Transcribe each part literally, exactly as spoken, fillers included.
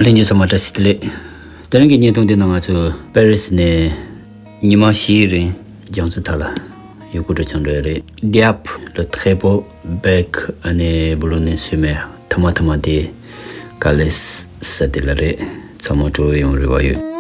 ལྷན་རྒྱས་ཚང་མ་བཀྲ་ཤིས་བདེ་ལེགས། དེ་རིང་གི་བརྙན་ཐུང་འདི་ནང་ང་ཚོ་པེ་རི་སི་ནས་ཉི་མ་བཞིའི་རིང་རྒྱ་མཚོ་མཐའ་ལ་ཡུལ་སྐོར་འགྲོ་འཆམ་འགྲོ་ཡ་རེད། ཌི་ཨབ་ལ་ཐེ་པོ་བེག་ཨ་ནི་བུ་ལོ་ནས་སུས་མེ་ཐ་མ་ཐ་མ་དེ་ག་ལེ་ས་དེ་ལ་རེད། ཚང་མ་སྤྲོ་བོ་ཡོང་རེ་བ་ཡོད།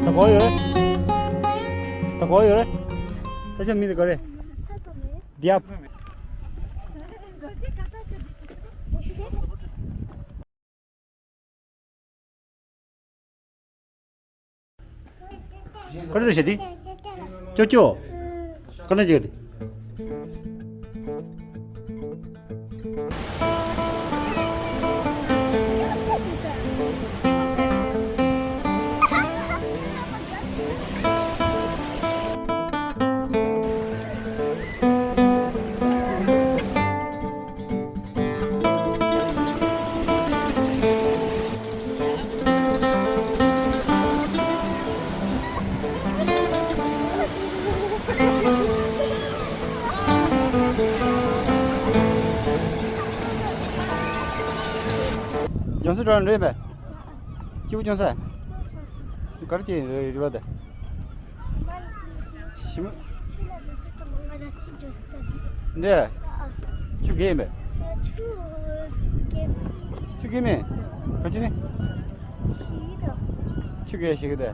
ད་གོ་ཡོད་རེད། ད་གོ་ཡོད་རེད། ས་ཆ་མིང་དེ་ག་རེད། ཌི་ཨབ། ག་རེ་བྱེད་དེ། ཅོ་ཅོ། ག་ནས་བྱེད་དེ། རྒྱ་མཚོ་འགྲོ་འགྲོ་ཡིན་པས། སྐྱིད་པོ་བྱུང་ས། ག་རེ་བྱེད་རེ་བ་དེ། ཞིམ། འདི། ཆུ་རྒྱས་ཡིན་པས། ཆུ་རྒྱས་མེད། ག་ཅི་ནི། ཆུ་རྒྱས་ཤིག་གི་དེ།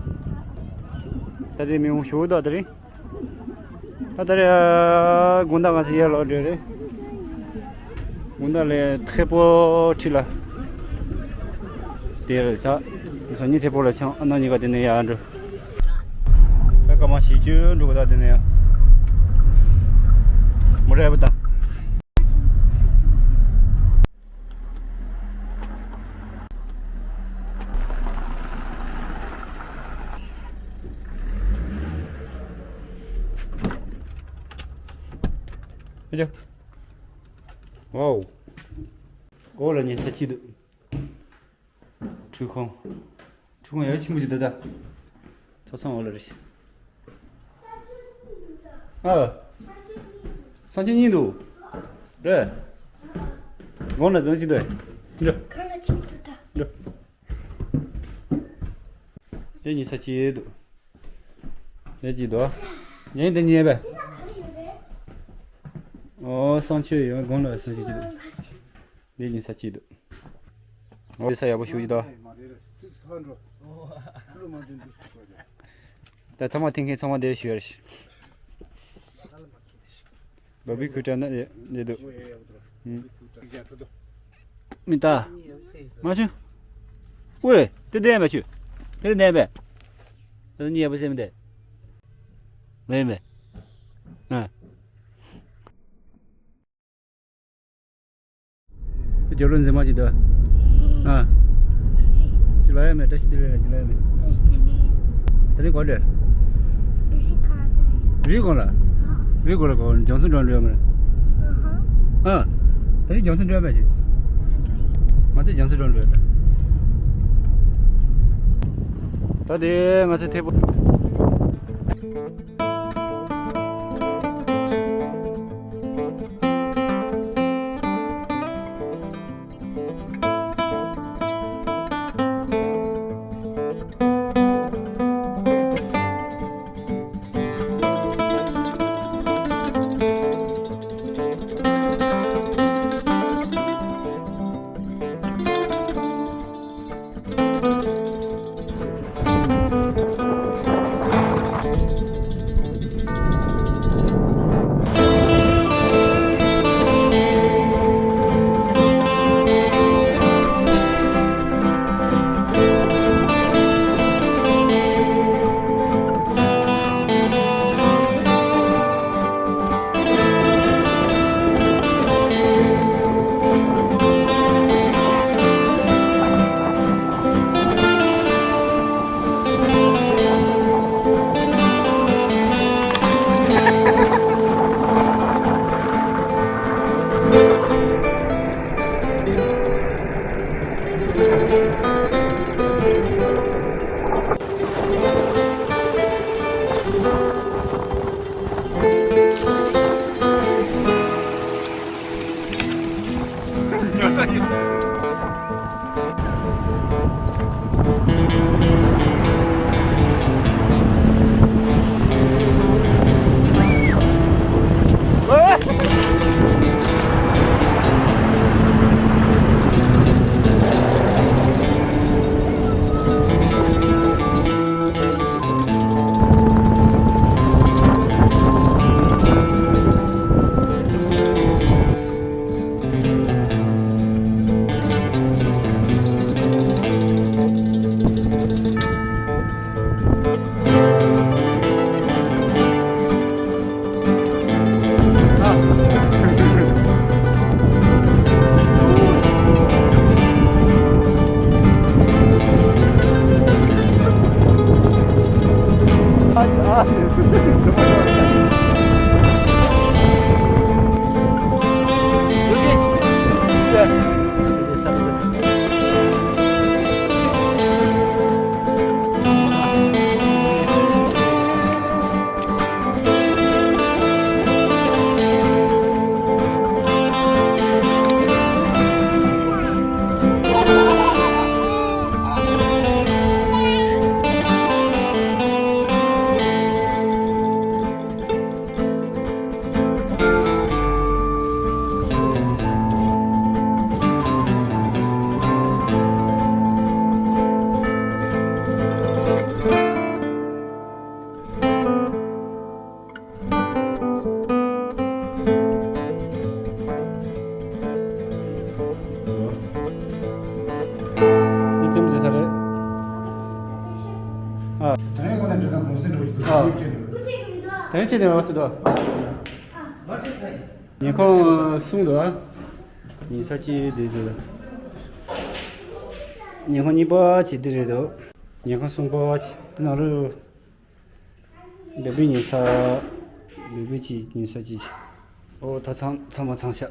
ད་དེ་མི་འོང་ཞུ་དོ་དེ་རིང་། ད་ལྟ་རེ། དགོང་དག་ང་ཚོ་ཡར་ལོག་འགྲོ་རེད། དགོང་དག་ལས་ཐེ་པོ་ཁྲི་ལ། དེ་རེད་ད། ང་ཚོ་གཉིས་ཐེ་པོ་ལ་ཆང་ཨ་ནག་གཉིས་ཀ་དེ་ནས་ཡར་འགྲོ། ད་སྐར་མ་བཞི་བཅུ་འགྲོ་གི་ད་དེ་ནས་ཡར། མོ་ར་ཡག་པོ་ད། ཨ་ཅག་ཝའོ། འོག་ལ་ཉལ་ས་ཅིག་འདུག་འཕྲུལ་ཁང་། འཕྲུལ་ཁང་ཡག་ཆེན་པོ་ཅིག་འདུག་ད། ཐོག་ཚང་འོག་ལ་རེད། ཨ། སང་ཆེན་གཉིས་འདུག་རེད། གོང་ལ་དོན་ཅི་འདུག་འདྲ། གང་ལ་ཅིག་འདུག་ད། འདྲ། དེ་གཉིས་ས་ཅིག་འདུག་དེ་གཅིག་འདུག་ཡིན་དེ་གཉིས་པས། ཨོ་སང་ཆོས་ཡོད་གོང་ལ་སང་ཆོས་ཅི་འདུག་དེ་གཉིས་ས་ཅིག་འདུག་འོ་ས་ཡག་པོ་ཞུ་གི་ད། ད་ཐ་མག་འཐེན་མཁན་ཚང་མ་འདིར་བཞུགས་ཡ་རེད། ལོ་བི་ཁུ་ཏྲ་ན་ཡེ་འདུག་མི་ད། མ་ཆུ། ཝེ་དེ་བསྡད་མ་ཆུ། དེ་བསྡད་པས། དེ་གཉིས་ཡག་པོ་སེམས་བསྡད། མེད་མེད། ཨ། དེ་རྒྱབ་ལོགས་འཛིན་མ་ཅིག་འདུག་ཨ། ཅི་ལ་ཡ་མེད། བཀྲ་ཤིས་བདེ་ལེགས་ལ་ཅི་ལ་ཡ་མེད། བཀྲ་ཤིས་བདེ་ལེགས། ད་རིང་གོ་འདྲ། རི་ཁ་ལ་ཅི། རི་གོང་ལ། ཨ། རི་གོང་ལ་གོ་རྒྱ་མཚོ་འགྲམ་འགྲོ་ཡ་མེད། ཨ། ད་རིང་རྒྱ་མཚོ་འགྲམ་མེད་ཅིག་ཨ་འགྲོ་ཡིན། ང་ཚོ་རྒྱ་མཚོ་འགྲམ་འགྲོ་ཡ་ད། ད་དེ་ང་ཚོ་ཐེ་པོ། འདི་ཙམ་བྱས་ས་རེད། ཨ། དེ་རིང་ཁོ་ན་འདི་དང་གུང་སེང་འགྲོ་གི་འདུག་ཨ། དེ་རིང་ཁྱེད་ནས་བ་སི་དོ། ཉིན་གུང་གསུང་འདུག་ཨ། ཉིན་ས་གཅིག་དེ་དེ། ཉིན་གུང་གཉིས་པ་བྱས་དེ་རེད་འདུག་ཉིན་གུང་གསུམ་པ་བྱས་དེ་ནང་རུ། བེ་བེ་ཉལ་ས། བེ་བེ་གྱི་ཉལ་ས་ཅིག་ཨོ་ད་ཚང་ཚང་མ་ཚང་ཤག་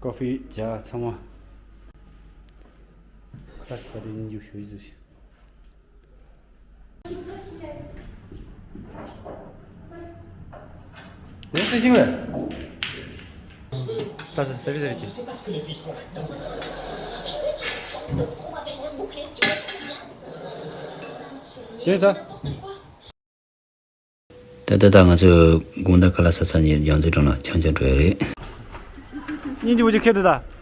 ཀོ་ཧྥི་ཇ་ཚང་མ། ཁ་ལག་ཟ་དེ་ཉིན་རྒྱུགས་ཞུ་ཡི་ཟེར། དེ་རིང་རྩེ་ཞིང་ལས། ས་ས་ཟེར་ཟེར་གྱི། དེ་ས། ད་ལྟ་ད་ང་ཚོས་དགོང་དག་ཁ་ལག་ཟ་ས་ནས་རྒྱང་མཛེས་སྒྲོལ་ལ་རྐྱང་རྐྱང་འགྲོ་ཡ་རེད། སྙིང་རྗེ་པོ་ཅིག་ཁྱེར་འདུག་ད།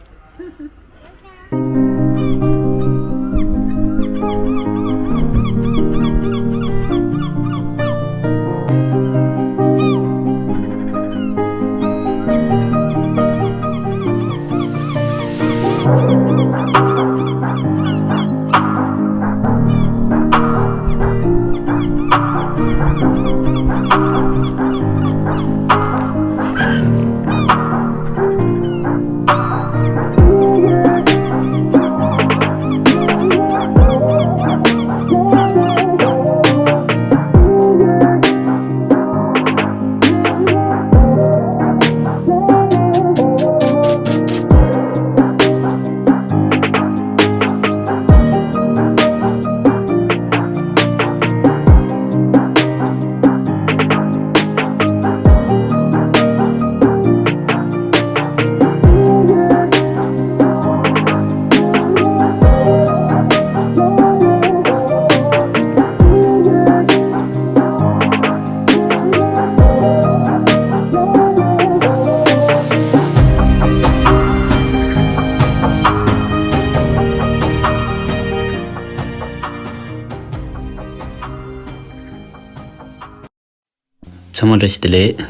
ཚང་མ་བཀྲ་ཤིས་བདེ་ལེགས།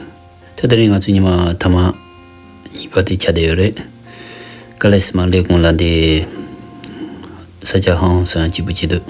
ད་དེ་རིང་ང་ཚོ་ཉི་མ་ཐ་མ་གཉིས་པ་དེ་ཆགས་བསྡད་ཡོད་རེད། ཀ་ལེ་སི་མ་ལེ་གུང་ལ་འདི་ས་ཆ་ཧང་སང་སྐྱིད་པོ་ཅིག་འདུག་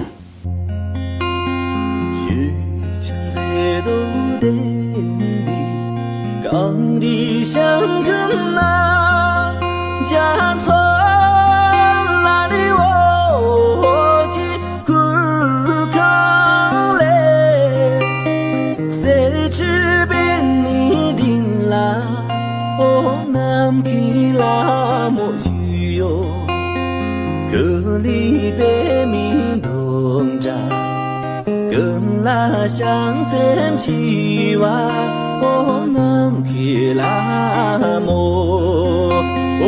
ནམ་མཁའི་ལྷ་མོ།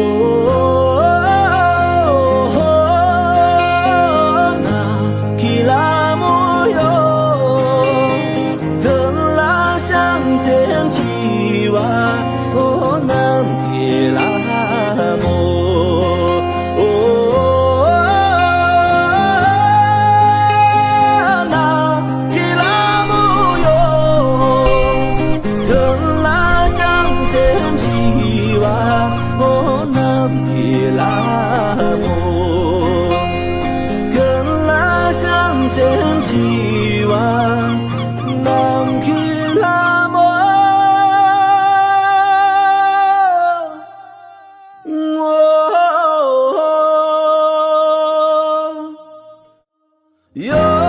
ཨོ། ནམ་མཁའི་ལྷ་མོ་ཡོ། ཀུན་ལ་བྱང་སེམས་མཆིས་པ། ཨོ། ནམ་མཁའི་ལྷ་མོ། ཨོ། ནམ་མཁའི་ལྷ་མོ་ཡོ། ཀུན་ལ་བྱང་སེམས་མཆིས་པ། ཨོ། ནམ་མཁའི་ལྷ་མོ། ཀུན་ལ་བྱང་སེམས་མཆིས་པ། ནམ་མཁའི་ལྷ་མོ། ཡོ།